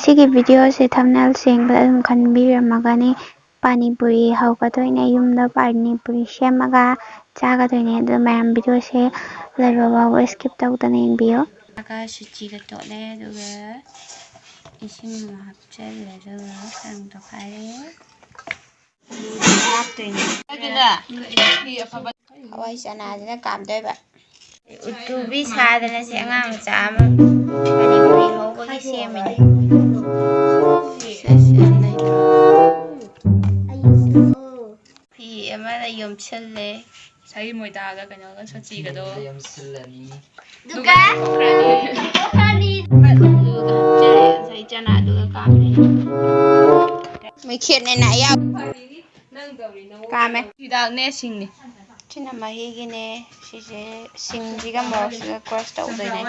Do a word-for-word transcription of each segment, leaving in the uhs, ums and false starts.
ꯁꯤꯒꯤ ꯚꯤꯗꯤꯑꯣꯁꯦ ꯊꯝꯅꯦꯜ ꯁꯦꯡꯕꯗ ꯑꯗꯨꯝ ꯈꯟꯕꯤꯔꯝꯃꯒꯅꯤ꯫ ꯄꯥꯅꯤꯄꯨꯔꯤ ꯍꯧꯒꯗꯣꯏꯅꯦ, ꯌꯨꯝꯗ ꯄꯥꯅꯤꯄꯨꯔꯤ ꯁꯦꯝꯃꯒ ꯆꯥꯒꯗꯣꯏꯅꯦ꯫ ꯑꯗꯨ ꯃꯌꯥꯝ ꯚꯤꯗꯤꯑꯣꯁꯦ ꯂꯣꯏꯕ ꯐꯥꯎꯕ ꯁ꯭ꯀꯤꯞ ꯇꯧꯗꯅ ꯌꯦꯡꯕꯤꯌꯨ꯫ ꯆꯥꯒ ꯁꯨꯆꯤꯒ ꯇꯣꯠꯂꯦ, ꯑꯗꯨꯒ ꯏꯁꯤꯡ ꯑꯃ ꯍꯥꯞꯆꯜꯂꯦ, ꯑꯗꯨꯒ ꯈꯔ ꯑꯃꯨꯛ ꯇꯣꯠꯈꯥꯏꯔꯦ꯫ ꯍꯥꯞꯇꯣꯏꯅꯦ꯫ ꯍꯋꯥꯏ ꯆꯅꯥꯁꯤꯅ ꯀꯥꯝꯗꯣꯏꯕ꯫ ꯎꯇꯨꯕꯤ ꯁꯥꯗꯅ ꯁꯤ ꯑꯉꯥꯡ ꯃꯆꯥ ꯑꯃ ꯄꯥꯅꯤꯄꯨꯔꯤ ꯍꯧꯕꯒꯤ ꯁꯦꯝꯃꯤꯅꯤ꯫ ꯁꯦ, ꯁꯦ, ꯅꯩꯗ꯭ꯔꯣ? ꯐꯤ ꯑꯃꯅ ꯌꯣꯝꯁꯤꯜꯂꯦ꯫ ꯉꯁꯥꯏꯒꯤ ꯃꯣꯏꯗꯥꯒ ꯀꯩꯅꯣꯒ ꯁꯣꯆꯤꯒꯗꯣ꯫ ꯌꯣꯝꯁꯤꯜꯂꯅꯤ꯫ ꯑꯗꯨꯒ ꯑꯗꯨꯒ ꯍꯥꯞꯆꯜꯂꯦ ꯉꯁꯥꯏ ꯆꯅꯥꯗꯨꯒ ꯀꯥꯝꯃꯦ꯫ ꯃꯩꯈꯦꯠꯅꯦꯅ ꯑꯌꯥꯎ-, ꯀꯥꯝꯃꯦ꯫ ꯍꯤꯗꯥꯛꯅꯦ ꯁꯤꯡꯅꯤ꯫ ꯁꯤꯅ ꯃꯍꯤꯒꯤꯅꯦ꯫ ꯁꯤꯁꯦ ꯁꯤꯡꯁꯤꯒ ꯃꯣꯔꯣꯛꯁꯤꯒ crush ꯇꯧꯗꯣꯏꯅꯦ꯫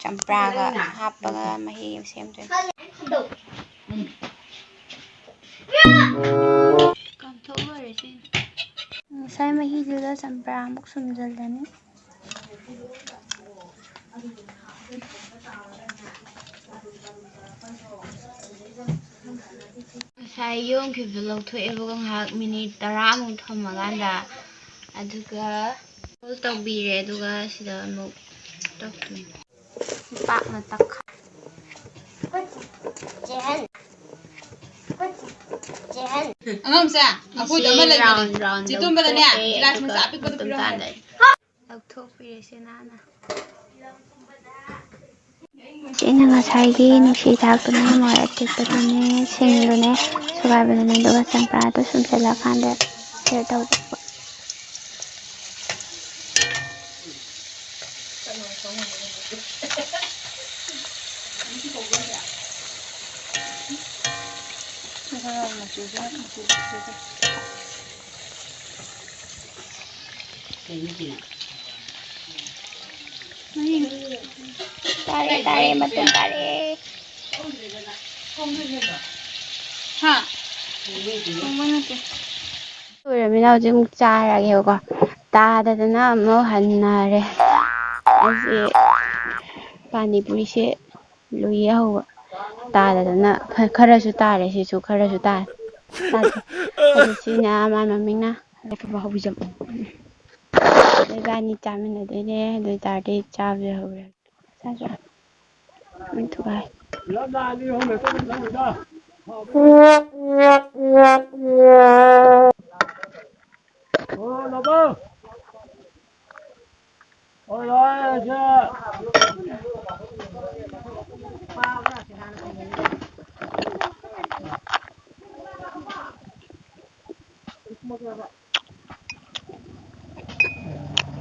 ꯆꯝꯄ꯭ꯔꯥꯒ ꯍꯥꯞꯄꯒ ꯃꯍꯤ ꯑꯃ ꯁꯦꯝꯗꯣꯏꯅꯦ꯫ ꯀꯥꯝꯊꯣꯛ ꯂꯣꯏꯔꯦ ꯁꯤ꯫ ꯉꯁꯥꯏ ꯃꯍꯤꯗꯨꯗ ꯆꯝꯄ꯭ꯔꯥ ꯑꯃꯨꯛ ꯁꯨꯝꯖꯤꯜꯂꯅꯤ꯫ ꯉꯁꯥꯏ ꯌꯣꯝꯈꯤꯕꯗꯣ ꯂꯧꯊꯣꯛꯑꯦꯕꯀꯣ, ꯉꯥꯏꯍꯥꯛ ꯃꯤꯅꯤꯠ ꯇꯔꯥꯃꯨꯛ ꯊꯝꯃꯀꯥꯟꯗ, ꯑꯗꯨꯒ ꯐꯣꯜ ꯇꯧꯕꯤꯔꯦ, ꯑꯗꯨꯒ ꯁꯤꯗ ꯑꯃꯨꯛ ꯇꯧꯗꯣꯏꯅꯦ꯫ ꯄꯥꯛꯅ ꯇꯛꯈꯥꯏ꯫ ꯑꯉꯥꯡꯁꯦ, ꯑꯩꯈꯣꯏꯗ ꯑꯃ ꯂꯩꯕꯅꯦ꯫ ꯔꯥꯎꯟ ꯔꯥꯎꯟ ꯆꯦ ꯇꯣꯝꯕꯗꯅꯦ, ꯂꯧꯊꯣꯛꯑꯦ, ꯒꯤꯂꯥꯁ ꯑꯗꯨꯒ ꯃꯆꯥ ꯑꯄꯤꯛꯄꯗꯣ ꯃꯇꯨꯝ ꯄꯤꯔꯝꯃꯣ꯫ ꯇꯥꯗꯣꯏꯅꯦ꯫ ꯂꯧꯊꯣꯛꯄꯤꯔꯦ ꯏꯆꯦ ꯅꯥꯟꯅ꯫ ꯏꯆꯦꯅ ꯉꯁꯥꯏꯒꯤ ꯅꯨꯡꯁꯤ ꯍꯤꯗꯥꯛꯇꯨꯅꯦ, ꯃꯣꯔꯣꯛ ꯑꯇꯦꯛꯄꯗꯨꯅꯦ, ꯁꯤꯡꯗꯨꯅꯦ, ꯁꯨꯒꯥꯏꯕꯗꯨꯅꯦ, ꯑꯗꯨꯒ ꯆꯝꯄ꯭ꯔꯥꯗꯣ ꯁꯨꯝꯖꯤꯜꯂꯀꯥꯟꯗ ꯁꯤꯗ ꯇꯧꯗꯣꯛꯄ꯫ ꯇꯥꯔꯦ, ꯇꯥꯔꯦ, ꯃꯇꯨꯡ ꯇꯥꯔꯦ꯫ ꯍꯥ? ꯊꯣꯡꯕ ꯅꯠꯇꯦ꯫ ꯂꯣꯏꯔꯃꯤꯅ ꯍꯧꯖꯤꯛ ꯑꯃꯨꯛ ꯆꯥꯔꯒꯦꯕꯀꯣ꯫ ꯇꯥꯗꯗꯅ ꯑꯃꯨꯛ ꯍꯟꯅꯔꯦ꯫ ꯑꯩꯁꯦ ꯄꯥꯅꯤꯄꯨꯔꯤꯁꯦ ꯂꯣꯏꯌꯦ ꯍꯧꯕ꯫ ꯇꯥꯗꯗꯅ ꯈ-, ꯈꯔꯁꯨ ꯇꯥꯔꯦ, ꯁꯤꯁꯨ ꯈꯔꯁꯨ ꯇꯥꯔꯦ꯫ ꯇꯥꯗꯦ꯫ ꯑꯗꯨ ꯁꯤꯅ ꯃꯥꯏ ꯃꯃꯤꯡꯅ ꯂꯩꯄꯥꯛꯄ ꯍꯧꯕꯤꯖꯝ꯫ ꯑꯗꯨ ꯏꯕꯥꯅꯤ ꯆꯥꯃꯤꯟꯅꯗꯣꯏꯅꯦ꯫ ꯑꯗꯨ ꯑꯣꯏ ꯇꯥꯔꯗꯤ ꯆꯥꯕꯁꯦ ꯍꯧꯔꯦ꯫ ꯆꯥꯁꯦ꯫ ꯂꯣꯏ ꯊꯨꯒꯥꯏ꯫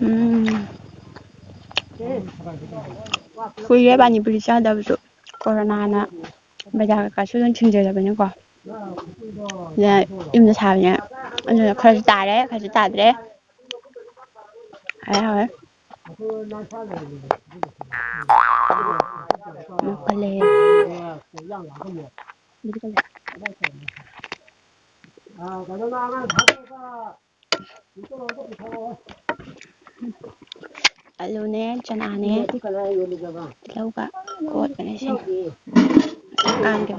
ꯎꯝ꯫ ꯀꯨꯏꯔꯦ ꯄꯥꯅꯤꯄꯨꯔꯤ ꯆꯥꯗꯕꯁꯨ꯫ ꯀꯣꯔꯣꯅꯥꯅ ꯕꯖꯥꯔ ꯀꯩꯀꯥꯁꯨ ꯂꯣꯏ ꯊꯤꯡꯖꯤꯜꯂꯕꯅꯤꯅꯀꯣ꯫ ꯑꯗꯨꯅ ꯌꯨꯝꯗ ꯁꯥꯕꯅꯤꯅ ꯑꯗꯨꯅ ꯈꯔꯁꯨ ꯇꯥꯔꯦ, ꯈꯔꯁꯨ ꯇꯥꯗ꯭ꯔꯦ꯫ ꯍꯥꯎꯔꯦ, ꯍꯥꯎꯔꯦ꯫ ꯃꯨꯛꯀ ꯂꯩ꯫ ꯑꯂꯨꯅꯦ, ꯆꯅꯥꯅꯦ, ꯇꯤꯜꯍꯧꯒ ꯀꯣꯠꯄꯅꯦ ꯁꯤꯅ꯫ ꯀꯥꯝꯒꯦ꯫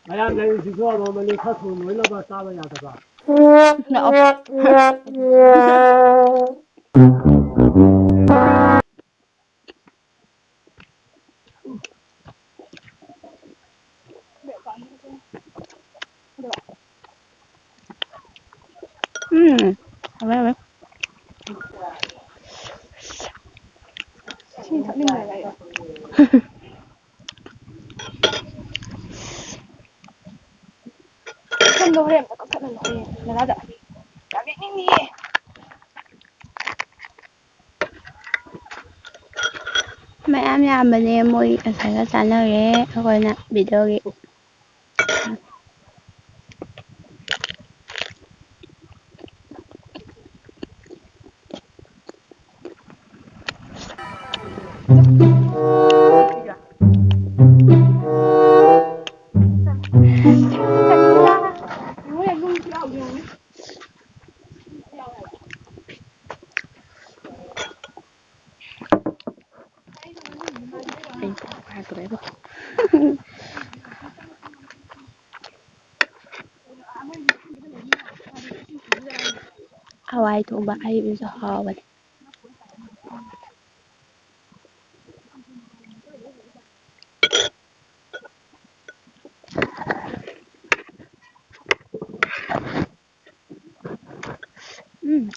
ꯃꯌꯥꯝ ꯂꯩꯔꯤꯁꯤꯁꯨ ꯑꯃꯃꯝꯅꯤ, ꯈꯔ ꯊꯨꯅ ꯂꯣꯏꯅꯕ ꯆꯥꯕ ꯌꯥꯗꯕ꯫ ꯂꯥꯛꯑꯣ꯫ ꯎꯝ, ꯍꯥꯎꯋꯦ, ꯍꯥꯎꯋꯦ꯫ ꯏꯁꯤꯡ ꯊꯛꯅꯤꯡꯉꯦ ꯑꯩ꯫ ꯁꯝꯗꯣ ꯍꯣꯔꯦꯟ ꯑꯝꯇ ꯀꯛꯊꯠꯂꯒ ꯍꯌꯦꯡ ꯗꯗꯥꯗ ꯌꯥꯝ ꯌꯦꯡꯅꯤꯡꯉꯤꯌꯦ꯫ ꯃꯌꯥꯝ ꯌꯥꯝꯕꯅꯦ, ꯃꯣꯏ ꯉꯁꯥꯏꯒ ꯆꯥꯅꯔꯦ ꯑꯩꯈꯣꯏꯅ ꯚꯤꯗꯤꯑꯣꯒꯤ꯫ ꯍꯋꯥꯏ ꯊꯣꯡꯕ ꯑꯍꯤꯡꯕꯁꯨ ꯍꯥꯎꯕꯅꯦ꯫ ꯎꯝ꯫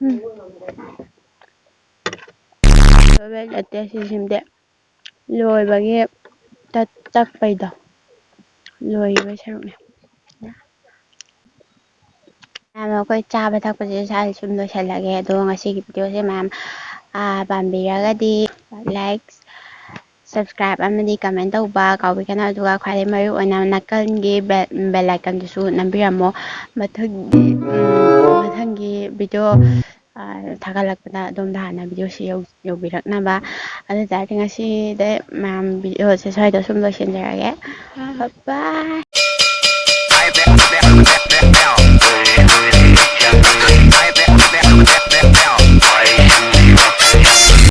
ꯎꯝ꯫ ꯂꯣꯏꯕ ꯅꯠꯇꯦ ꯁꯤꯁꯤꯝꯗꯤ꯫ ꯂꯣꯏꯕꯒꯤ ꯇꯠ-, ꯇꯛꯄꯩꯗꯣ꯫ ꯂꯣꯏꯕꯩ ꯁꯔꯨꯛꯅꯦ꯫ ꯃꯌꯥꯝ, ꯑꯩꯈꯣꯏ ꯆꯥꯕ ꯊꯛꯄꯁꯦ ꯁ꯭ꯋꯥꯏꯗ ꯁꯨꯝ ꯂꯣꯏꯁꯤꯜꯂꯒꯦ꯫ ꯑꯗꯣ ꯉꯁꯤꯒꯤ ꯚꯤꯗꯤꯑꯣꯁꯦ ꯃꯌꯥꯝ, ꯑꯥ, ꯄꯥꯝꯕꯤꯔꯒꯗꯤ like, subscribe ꯑꯃꯗꯤ comment ꯇꯧꯕ ꯀꯥꯎꯕꯤꯒꯅꯨ꯫ ꯑꯗꯨꯒ ꯈ꯭ꯋꯥꯏꯗꯒꯤ ꯃꯔꯨ ꯑꯣꯏꯅ ꯅꯥꯀꯜꯒꯤ bell, bell iconꯗꯨꯁꯨ ꯅꯝꯕꯤꯔꯝꯃꯣ꯫ ꯃꯊꯪꯒꯤ, ꯎꯝ, ꯃꯊꯪꯒꯤ ꯚꯤꯗꯤꯑꯣ, ꯑꯥ, ꯊꯥꯒꯠꯂꯛꯄꯗ ꯑꯗꯣꯝꯗ ꯍꯥꯟꯅ ꯚꯤꯗꯤꯑꯣꯁꯤ ꯌꯧ-, ꯌꯧꯕꯤꯔꯛꯅꯕ꯫ ꯑꯗꯨ ꯇꯥꯔꯗꯤ ꯉꯁꯤꯗꯤ ꯃꯌꯥꯝ ꯚꯤꯗꯤꯑꯣꯁꯦ ꯁ꯭ꯋꯥꯏꯗ ꯁꯨꯝ ꯂꯣꯏꯁꯤꯟꯖꯔꯒꯦ꯫ Bye bye꯫